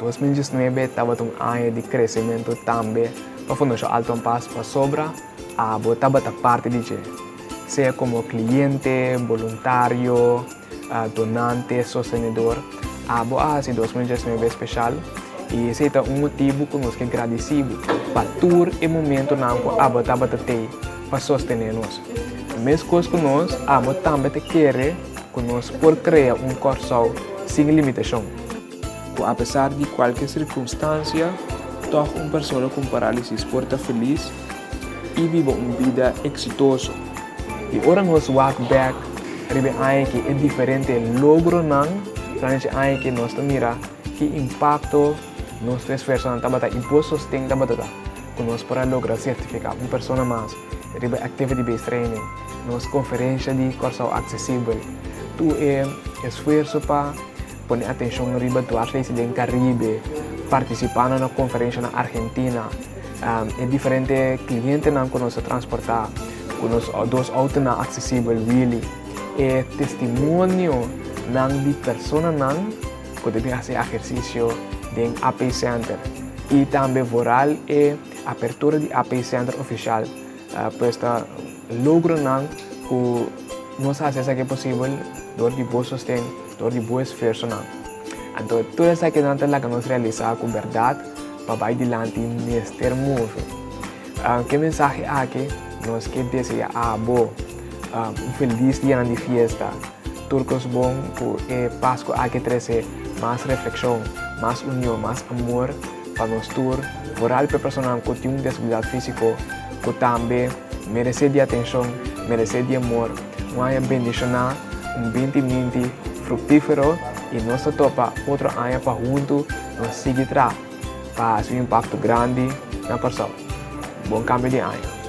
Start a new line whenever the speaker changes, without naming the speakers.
2019 tabata un aña di kresementu tambe pa Fundashon Alton Paas pasobra abo tabata parti di dje, sea komo kliente, boluntario, donante, sostenedor. Abo a hasi 2019 speshal i esei ta un motibu ku nos ke gradisí bo pa tur e momentunan ku abo tabata tei pa sostené nos. Meskos ku nos, abo tambe ta kere ku nos por krea un Kòrsou sin limitashon. Ku apesar di kualke sirkunstansia, tòg un persona ku un parálisis por ta felis i biba un bida eksitoso. I ora nos wak bèk riba e aña aki, e diferente logronan durante e aña aki, nos ta mira ki impakto nos esfuersonan tabata i bo sosten tabata ta ku nos por a logra sertifiká un persona mas riba Activity Based Training, nos konferensha di Kòrsou Aksesibel, tur e esfuerso pa Pone atenshon riba dwarsleisi den Karibe, partisipá na konferensha na Argentina, e diferente klientenan ku nos a transportá ku nos dos outonan aksesibel, wheelie, e testimonionan di personanan ku ta bin hasi ehersisio den AP Center i tambe vooral e apertura di AP Center ofishal. Pues ta logronan ku nos hasi esaki posibel dor di bo sosten, dor di bo esfuersonan. Anto tur esakinan ta laga nos realisá ku bèrdat pa bai dilanti mester move. Ke mensahe aki nos ke deseá abo un felis dianan di fiesta. Tur kos bon ku e Pasku aki trese mas reflekshon, mas union, mas amor. Pa nos tur, vooral pa e personanan ku tin un desabilidat físiko ku tambe meresé di atenshon, meresé di amor. Un aña bendishoná, un binti minti fruktífero i nos ta topa otro aña pa huntu nos sigui traha pa hasi un impakto grandi na Kòrsou. Bon kambio di aña!